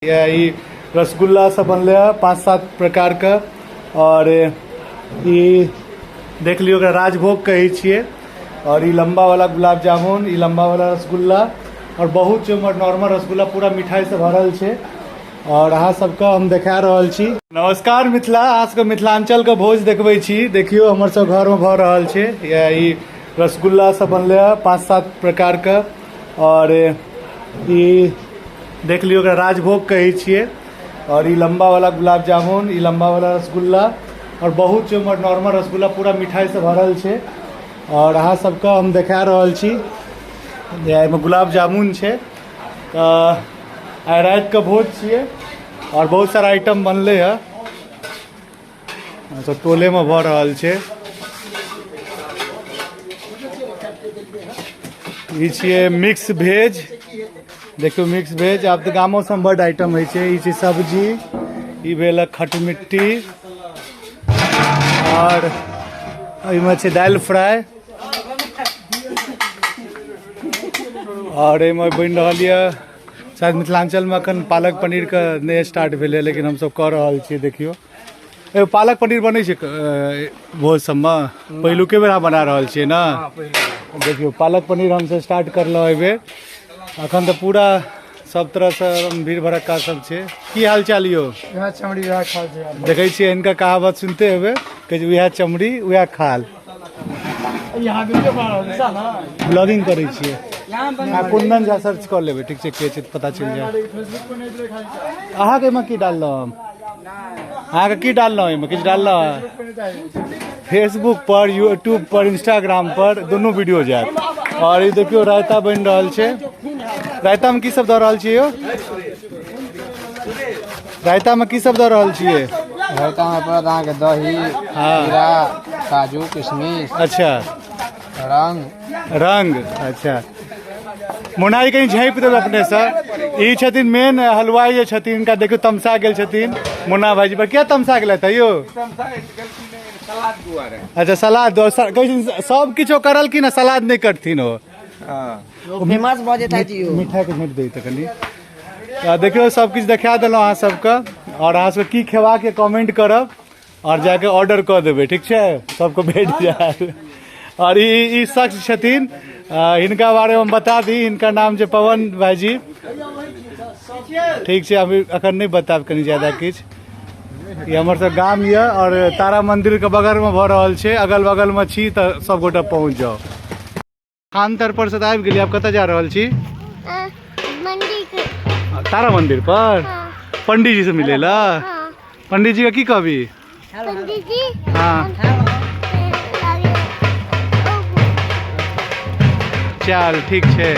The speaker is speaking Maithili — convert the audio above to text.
ई रसगुल्ला सब बनलै हँ 5-7 प्रकारके। और ई देख लियौ, एकरा राजभोग कहै छियै। और ई लम्बा वाला गुलाब जामुन, ई लम्बा वाला रसगुल्ला, और बहुत छै उम्हर नॉर्मल रसगुल्ला, पूरा मिठाई से भरल छै। और अहाँ सबके हम देखा रहल छी। नमस्कार मिथिला, अहाँ सबके मिथिलांचल के भोज देखबै छी। देखियौ हमर सब घर में भऽ रहल छै। ई रसगुल्ला सब बनलै हँ 5-7 प्रकारके। और ई देख लियौ, एकरा राजभोग कहै छियै। और ई लम्बा वाला गुलाब जामुन, ई लम्बा वाला रसगुल्ला, और बहुत छै उम्हर नॉर्मल रसगुल्ला, पूरा मिठाई से भरल छै। और अहाँ सबके हम देखा रहल छी जे एहिमे गुलाब जामुन छै। तऽ आइ रातिके भोज छियै और बहुत सारा आइटम बनलै हँ। सब टोलेमे भऽ रहल छै। ई छियै मिक्स भेज, देखियौ मिक्स भेज। आब तऽ गामो सबमे बड्ड आइटम होइ छै। ई छै सब्जी, ई भेल खटमिट्टी, और एहिमे छै दालि फ्राई, और एहिमे बनि रहल यऽ शायद मिथिलांचलमे अखन पालक पनीरके नहि स्टार्ट भेलै, लेकिन हमसब कऽ रहल छियै। देखियौ एगो पालक पनीर बनै छै भोज सबमे, पहिलुके बेर अहाँ बना रहल छियै ने? देखियौ पालक पनीर हमसब स्टार्ट करलहुँ एहिबेर। अखन तऽ पूरा सब तरहसँ भीड़ भड़क्का सब छै। की हाल चाल यौ? वएह चमड़ी वएह खाल छै। देखै छियै हिनकर कहावत सुनते हेबै, कहै छै वएह चमड़ी वएह खाल। यहाँ वीडियो बना रहल छै ना? ब्लॉगिंग करै छियै। आ कुंदन झा सर्च कऽ लेबै, ठीक छै, के छै पता चलि जायत। अहाँके एहिमे की डाललहुँ हम? अहाँके की डाललहुँ एहिमे? किछु डाललहुँ? फेसबुक पर, यूट्यूब पर, इंस्टाग्राम पर दुनू वीडियो जायत। और ई देखियौ रायता बनि रहल छै। रायतामे की सब दऽ रहल छियै यौ? रायतामे की सब दऽ रहल छियै? रायतामे पड़त अहाँके दही, जीरा, काजू, किशमिश। अच्छा। रंग। रंग, अच्छा। मुन्ना जी कहीं झाँपि देबै अपनेसँ। ई छथिन मेन हलवाई जे छथिन, हिनका देखियौ तमसा गेल छथिन मुन्ना भाईजी पर। किया तमसा गेलथि यौ? अच्छा सलाद दुआरे। कहै छथिन सब किछु करलखिन आ सलाद नहि करथिन ओ। फेमस भऽ जेतै जी। मिठाइके झाँपि दै तऽ कनि। तऽ देखियौ सब किछु देखा देलहुँ अहाँ सबके। और अहाँ सबके की खेबाक कमेंट करब और जाके ऑर्डर कऽ देबै, ठीक छै? सबके भेट जायत। और ई शख्स छथिन, हिनका बारेमे हम बता दी, हिनकर नाम छै पवन भाईजी, ठीक छै? अभी अखन नहि बतायब कनि ज्यादा किछु। ई हमर सब गाम यऽ और तारा मंदिरके बगलमे भऽ रहल छै। अगल बगलमे छी तऽ सब गोटा पहुँच जाउ। खान तर पर से तऽ आबि गेलियै, आब कतऽ जा रहल छी? मंदिर। तारा मंदिर पर? पंडीजी से मिले ला? पंडीजी के की कहबी? पंडीजी। हाँ। चल ठीक छै।